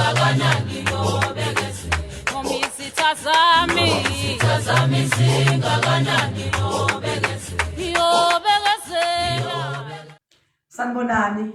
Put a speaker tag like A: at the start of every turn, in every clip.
A: Singakanani nobekezela. Noma izitha zami. Izitha zami singakanani nobekezela. Ngiyobekezela.
B: Sanibonani.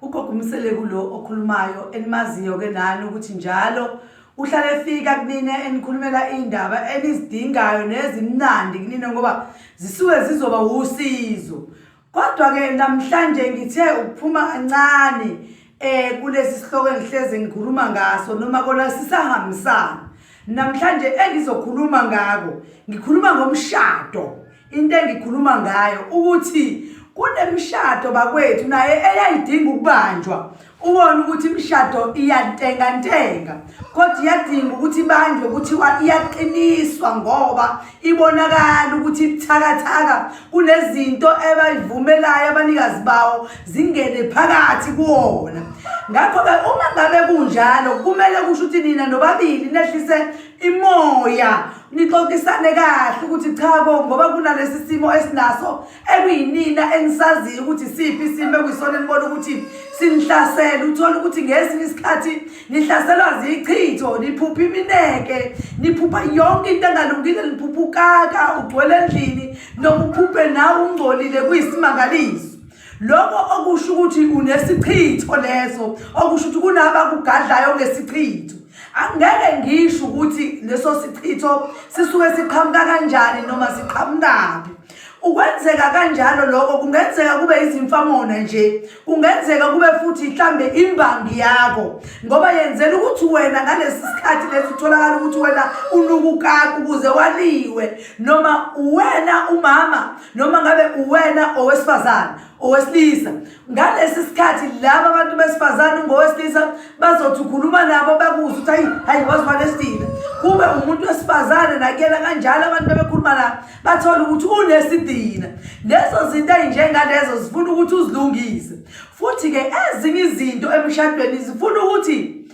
B: Ugogo uMseleku lo okhulumayo enimaziyo ke nani ukuthi njalo uhlale efika kunina enikhulumela iy'ndaba enizidingayo nezimnandi kunina ngoba zisuke zizoba wusizo. Kodwa-ke namhlanje ngithe ukuphuma kancane eh kulesi sihloko engihleze ngikhuluma ngaso noma kona sisahambisana. Namhlanje engizokhuluma ngako ngikhuluma ngomshado. Into engikhuluma ngayo ukuthi kunemishado bakwethu naye eyayidinga ukubanjwa ubone ukuthi imishado iyantengantenga kodwa iyadinga ukuthi ibanjwe kuthiwa iyaqiniswa ngoba ibonakala ukuthi ibuthakathaka kunezinto ebayivumelayo abanikazi bawo zingene phakathi kuwona ngakho-ke uma ngabe kunjalo kumele kusho ukuthi nina nobabili nehlise imoya nixoxisane kahle ukuthi cha bo ngoba kunalesi simo esinaso ekuyinina enisaziyo ukuthi siphi isimo ekuyisona enibona ukuthi sinihlasele uthole ukuthi ngesinye isikhathi nihlaselwa zichitho niphupha imineke niphupha yonke into engalungile niphupha ukaka ugcwele endlini noma uphuphe nawe ungcolile kuyisimangaliso lokho okusho ukuthi unesichitho leso okusho ukuthi kunabakugadlayo ngesichitho Angeke ngisho ukuthi leso sichitho sisuke siqhamuka kanjani noma siqhamukaphi. Ukwenzeka kanjalo lokho kungenzeka kube izimfamona nje, kungenzeka kube futhi mhlambe imbangi yakho ngoba yenzela ukuthi wena ngalesi sikhathi lesi utholakala ukuthi wena unukukaka ukuze waliwe noma uwena umama noma ngabe uwena owesifazane owesilisa ngalesi sikhathi laba abantu besifazane ungowesilisa bazothi ukhuluma nabo bakuzwe ukuthi hayi hayi wazi wanesidina kube umuntu wesifazane nakuyena kanjalo abantu bebekhuluma nabo bathole ukuthi unesidina lezo zinto ey'njengalezo zifuna ukuthi uzilungise futhi-ke ezinye izinto emshadweni zifuna ukuthi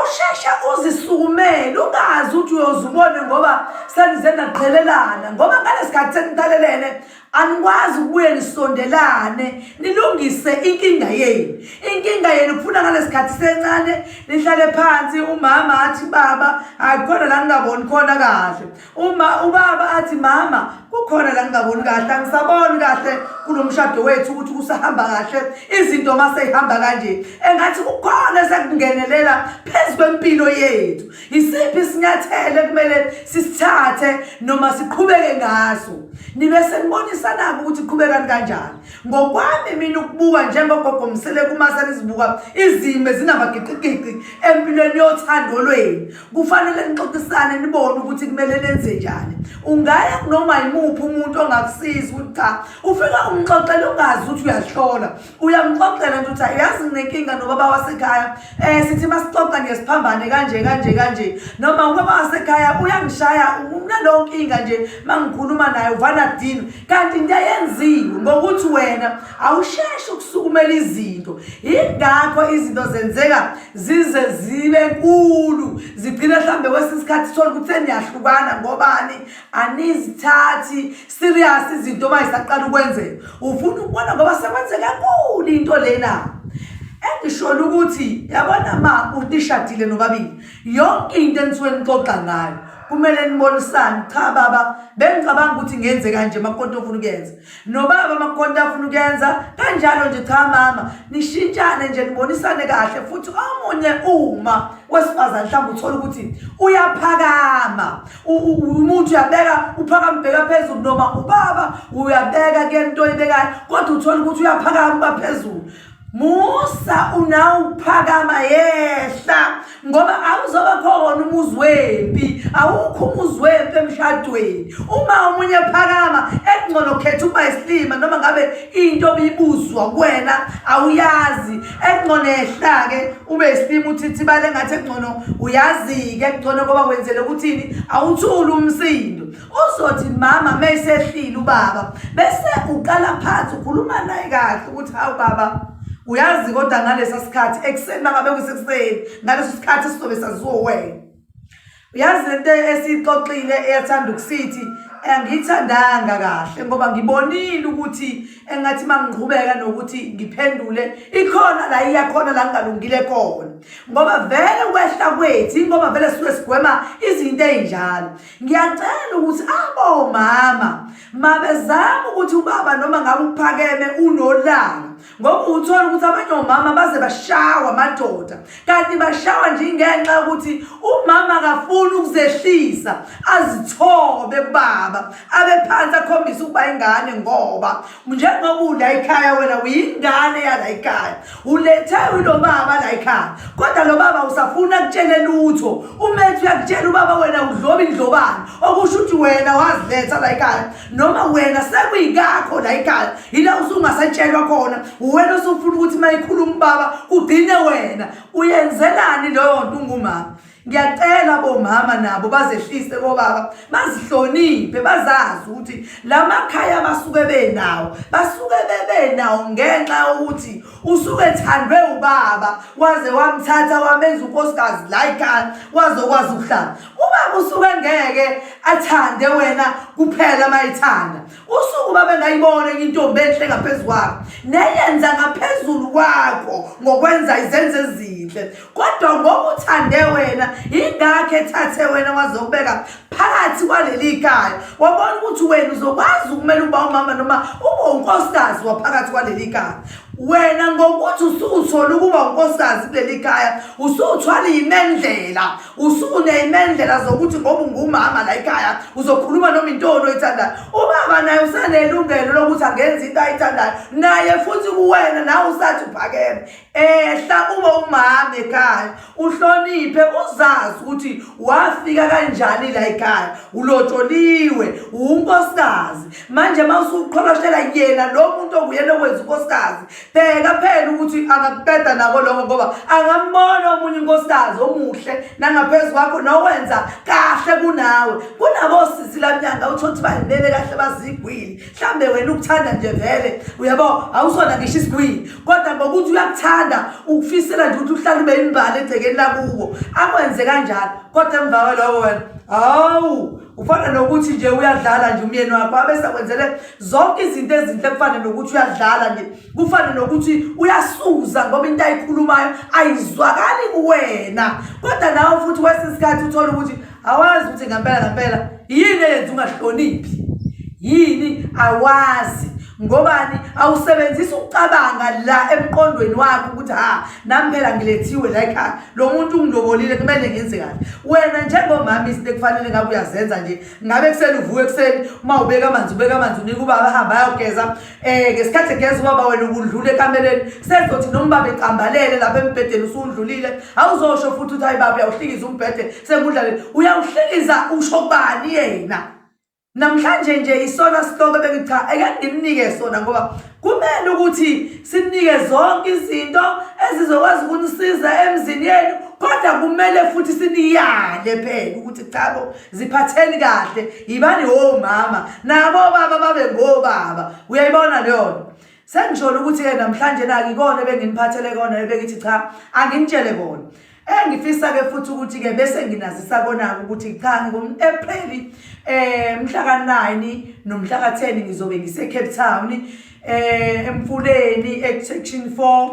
B: Usheshe uzisukumele ungazi ukuthi uyoze ubone ngoba senize naqhelelana ngoba ngalesikhathi seniqhelelene anikwazi ukubuye nisondelane nilungise inkinga yenu. Inkinga yenu kufuna ngalesikhathi sencane nihlale phansi umama athi baba akukhona la ngingaboni khona kahle. Uma ubaba athi mama kukhona la ngingaboni kahle angisaboni kahle kulo mshado wethu ukuthi kusahamba kahle izinto mase ihamba kanje engathi kukhona sekungenelela phezu kwempilo yethu isiphi isinyathelo ekumele sisithathe noma siqhubeke ngaso nibe senibonisana ukuthi qhubekani kanjani ngokwami mina ukubuka njengogogo Mseleku uma senizibuka izimo ezinamagiqigiqi empilweni yothando lwenu Kufanele nixoxisane nibone ukuthi kumele nenze njani. Ungaya kunoma yimuphi umuntu ongakusiza ukuthi cha, ufika umxoxele ungazi ukuthi uyahlola. Uyamxoxela nje ukuthi yazi nginenkinga nobaba wasekhaya. Eh sithi masixoxa nje siphambane kanje kanje kanje. Noma ubaba wasekhaya uyangishaya unaleyo nkinga nje mangikhuluma naye uvana dini. Kanti into eyenziwe ngokuthi wena awusheshi ukusukumela izinto. Yingakho izinto zenzeka zize zibe nkulu zigcine mhlambe kwesinye isikhathi sithole ukuthi seniyahlukana ngobani anizithathi serious izinto uma zisaqala ukwenzeka ufuna ukubona ngoba sekwenzeka nkulu into lena engisholo ukuthi yabona ma unishadile nobabili yonke into enisuke nixoxa ngayo kumele nibonisane cha baba bengicabanga ukuthi ngenze kanje makonto ofuna ukuyenza nobaba makhonto afuna ukuyenza kanjalo nje cha mama nishintshane nje nibonisane kahle futhi omunye uma wesifazane mhlawumbe uthola ukuthi uyaphakama umuntu uyabeka uphakama ubheka phezulu noma ubaba uyabeka kuyena into oyibekayo kodwa uthola ukuthi uyaphakama uba phezulu Musa unawuphakama yehla ngoba awuzoba khona umuzi wempi awukho umuzi wempi emshadweni uma omunye phakama ekungcono khetha ukuba isilima noma ngabe into obibuzwa kuwena awuyazi ekungcono yehla-ke ube isilima uthithibale ngathi ekungcono uyazi-ke ekungcono ngoba wenzele ukuthini awuthuli umsindo Uzothi mama mesehlile ubaba bese uqala phansi ukhuluma naye kahle ukuthi hawu baba uyazi kodwa ngalesa sikhathi ekuseni mangabe kusekuseni ngaleso sikhathi sizobe saziwo wena uyazi lento esiyixoxile eyathanda ukusithi Angiyithandanga kahle ngoba ngibonile ukuthi engathi mangiqhubeka nokuthi ngiphendule ikhona la iyakhona la ngingalungile khona ngoba vele ukwehla kwethu ingoba vele sisuke sigwema izinto ezinjalo. Ngiyacela ukuthi abomama mabezama ukuthi ubaba noma ngabe uphakeme unolaka ngoba uthola ukuthi abanye omama baze bashawa amadoda kanti bashawa nje ngenxa yokuthi umama akafuni ukuzehlisa azithobe kubaba abe phansi akhombise ukuba ingane ngoba njengoba ula ekhaya wena uyingane yala ekhaya ulethe ulo baba la ekhaya kodwa lo baba usafuna kutshele lutho umethu uyakutshela ubaba wena udloba indlobane okusho ukuthi wena waziletha la ekhaya noma wena sekuyikakho la ekhaya yila usungasatshelwa khona uwena usufuna ukuthi uma ikhuluma ubaba kugcine wena uyenzelani leyo nto ungumama ngiyacela bomama nabo bazehlise kobaba bazihloniphe bazazi ukuthi lamakhaya basuke benawo basuke bebenawo ngenxa yokuthi usuke ethandwe ubaba waze wamthatha wamenza unkosikazi la ekhaya wazokwazi ukuhlala ubaba usuke ngeke athande wena kuphela mayithanda usuku ubaba engayibona enye intombi enhle ngaphezu kwakho neyenza ngaphezulu kwakho ngokwenza izenzo ezinhle kodwa ngoba uthande wena yingakho ethathe wena wazokubeka phakathi kwaleli khaya wabona ukuthi wena uzokwazi ukumele ukuba umama noma ube unkosikazi waphakathi kwaleli khaya wena ngokuthi usuthola ukuba unkosikazi kuleli khaya usuthwala imendlela usuneyimendlela zokuthi ngoba ungumama la ekhaya uzokhuluma noma intoni oyithandayo ubaba naye usanelungelo lokuthi angenza into ayithandayo naye futhi kuwena nawe usathi uphakeme ehla ube umama ekhaya uhloniphe uzazi ukuthi wafika kanjani la ekhaya ulotsholiwe unkosikazi manje uma usuqholoshela yena lo muntu okuyena okwenza unkosikazi bheka phela ukuthi angakubheda nako lokho ngoba angambona omunye unkosikazi omuhle nangaphezu kwakho nowenza kahle kunawe kunabosisi lamnyanga uthole ukuthi bayimele kahle bazigwili mhlambe wena ukuthanda nje vele uyabo awusona ngisho isigwili kodwa ngokuthi uyakuthanda ukufisela nje ukuthi uhlale ube imbali egcekeni lakubo akwenze kanjalo kodwa emva kwaloko wena hawu ufana nokuthi nje uyadlala nje umyeni wakho abese akwenzele zonke izinto ezinhle kufane nokuthi uyadlala nje kufane nokuthi uyasuza ngoba into ayikhulumayo ayizwakali kuwena kodwa nawe futhi kwesinye isikhathi uthole ukuthi awazi ukuthi ngempela ngempela yini eyenza ungahloniphi yini awazi ngobani awusebenzisi ukucabanga la emqondweni wakho ukuthi ha nami phela ngilethiwe la ekhaya lo muntu ungilobolile kumele ngenze kahle wena njengomama izinto ekufanele ngabe uyazenza nje ngabe kuseni uvuke ekuseni uma ubeka amanzi ubeka amanzi unika ubaba ahambe ayogeza um ngesikhathi egeza ubaba wena ukudlula ekameleni sezothi noma ubaba ecambalele lapha embhedeni usudlulile awuzosho futhi ukuthi hayi baba uyawuhlikiza umbhede sengudlalele uyawuhlikiza usho kubani yena namhlanje nje isona sihloko bengithi cha eke nginike sona ngoba kumele ukuthi sinike zonke izinto ezizokwazi ukunisiza emzini yenu kodwa kumele futhi siniyale phela ukuthi chabo ziphatheni kahle yibani omama nabo baba babe ngobaba uyayibona leyo nto sengisholo ukuthi-ke namhlanje na ngikona ebenginiphathele kona ebengithi cha anginitshele kona engifisa-ke futhi ukuthi-ke bese nginazisa kona-ke ukuthi cha ngom-april um mhla ka-9 nomhla ka-10 ngizobe ngise-cape town um emfuleni e-section 4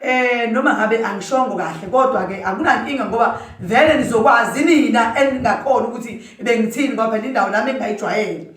B: Eh noma ngabe angishongo kahle kodwa ke akunankinga ngoba vele nizokwazi nina eningakhona ukuthi bengithini ngoba phela indawo nami engingayijwayele.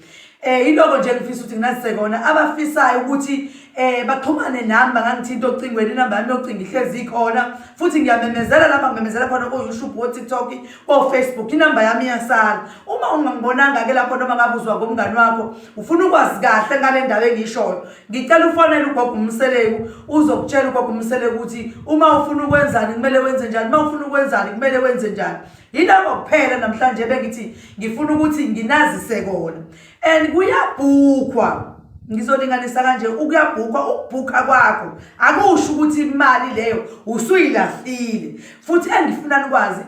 B: Eh iloko nje ngifisa ukuthi nginazise kona abafisayo ukuthi eh baxhumane nami bangangithinta ocingweni inamba yami yocingo ihlezi ikhona futhi ngiyamemezela lapha ngimemezela khona ko YouTube ko TikTok ko Facebook inamba yami iyasala uma ungangibonanga ke lapho noma ngabe uzwa ngomngani wakho ufuna ukwazi kahle ngale ndaba engiyishoyo Ngicela ufonele ugogo uMseleku uzokutshela ugogo uMseleku ukuthi uma ufuna ukwenzani kumele wenze njani, uma ufuna ukwenzani kumele wenze njani. Yilokho kuphela namhlanje bengithi ngifuna ukuthi nginazise kona. And kuyabhukhwa ngizolinganisa kanje ukuyabhukhwa ukubhukha kwakho akusho ukuthi imali leyo usuyilahlile futhi engifuna nikwazi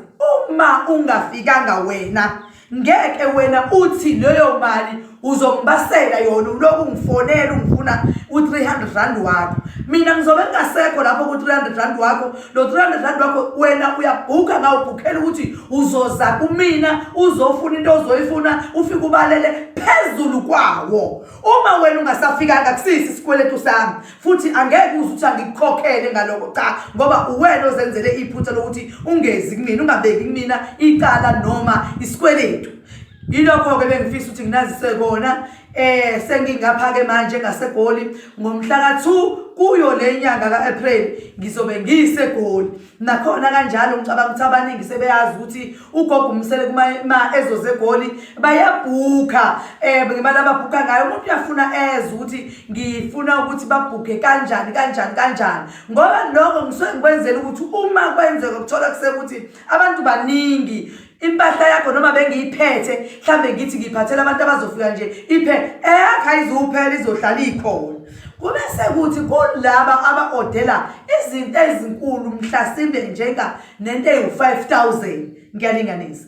B: uma ungafikanga wena ngeke wena uthi leyo mali Uzongibasela yona ulokhu ungifonela ungifuna u-300 rand wakho. Mina ngizobe ngingasekho lapho ku-300 rand wakho. Lo 300 rand wakho wena uyabhukha ngawubhukhela ukuthi uzoza kumina uzofuna into ozoyifuna ufike ubalele phezulu kwawo. Uma wena ungasafikanga kusisi isikweletu sami futhi angeke uze uthi angikukhokhele ngaloko cha ngoba uwena ozenzele iphutha lokuthi ungezi kumina ungabeki kumina icala noma isikweletu. Yilokho-ke bengifisa ukuthi nginazise kona eh sengingapha-ke manje ngaseGoli ngomhla ka-2 kuyo le nyanga ka-April ngizobe ngiseGoli nakhona kanjalo ngicabanga ukuthi abaningi sebeyazi ukuthi ugogo umsele kuma ezoze eGoli bayabhukha ngemali ababhukha ngayo umuntu uyafuna eze ukuthi ngifuna ukuthi babhukhe kanjani kanjani kanjani ngoba lokho ngisuke ngikwenzela ukuthi uma kwenzeka kuthola kusekuthi abantu baningi impahla yakho noma bengiyiphethe mhlambe ngithi ngiyiphathela abantu abazofika nje iphe eyakho ayizuphela izohlala ikhona kube sekuthi kulaba aba-odela izinto ezinkulu mhlasimbe njenga nento ewu-5000 ngiyalinganisa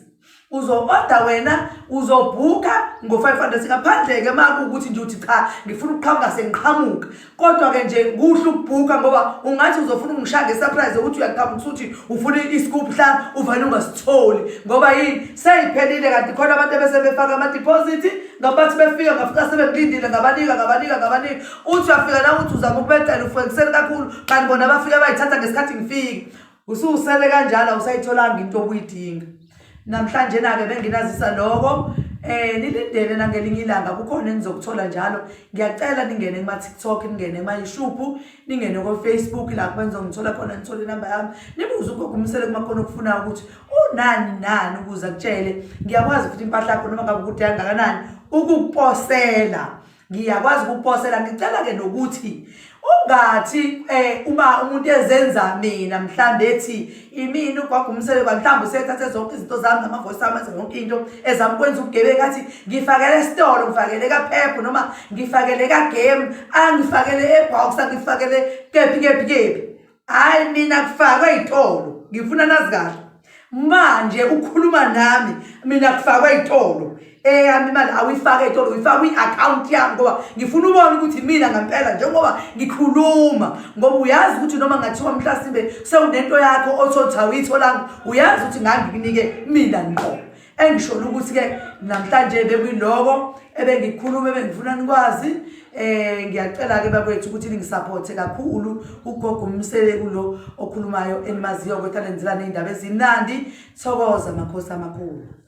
B: uzo-oda wena uzobhukha ngo-500 ngaphandle-ke uma kuwukuthi nje uthi cha ngifuna ukuqhamuka sengiqhamuka kodwa-ke nje kuhle ukubhukha ngoba ungathi uzofuna ukungishaya nge-surprise ukuthi uyaqhamuka usuthi ufuna isigubhu mhlawumbe uvane ungasitholi ngoba yini seyiphelile kanti khona abantu ebese befaka ama-deposit ngabathi befika ngafika sebengilindile ngabanika ngabanika ngabanika uthi uyafika la uthi uzama ukubecela ufike kuseni kakhulu kanti bona bafike bayithatha ngesikhathi ngifike usuwusele kanjalo awusayitholanga into obuyidinga namhlanje na-ke benginazisa loko nilindele nangelinye ilanga kukhona enizokuthola njalo ngiyacela ningene kuma-tiktok ningene kuma-youtube ningene ko-facebook lapho enizongithola khona nithole inamba yami nibuze ugogo umsele kumakhona okufuna ukuthi unani nani ukuze akutshele ngiyakwazi futhi impahla yakho noma ngabe kude kangakanani ukukuposela ngiyakwazi ukuposela ngicela-ke nokuthi ungathi uma umuntu ezenza mina mhlambe ethi imina ugogo umsele mhlawumbe usethathe zonke izinto zami namavoice ami enze yonke into ezama ukwenza ubugebengu athi ngifakele esitolo ngifakele kaPep noma ngifakele kaGame angifakele eBox angifakele kephi kephi kephi hhayi mina kufakwe ey'tolo ngifuna nazi kahle manje ukhuluma nami mina kufakwe ey'tolo eyami imali awuyifake ey'tolo uyifake kwi-akhawunti yami ngoba ngifuna ubone ukuthi mina ngempela njengoba ngikhuluma ngoba uyazi ukuthi noma ngathiwa mhlasimbe sewunento yakho othothi awuyitholanga uyazi ukuthi ngangikunike mina ngqo engisholo ukuthi-ke namhlanje bekuyiloko ebengikhuluma ebengifuna nikwazi ngiyacela-ke bakwethu ukuthi ningisaphothe kakhulu ugogo umseleku lo okhulumayo enimaziyo kwetha lenzela ney'ndaba ezimnandi thokoza makhosi amakhulu.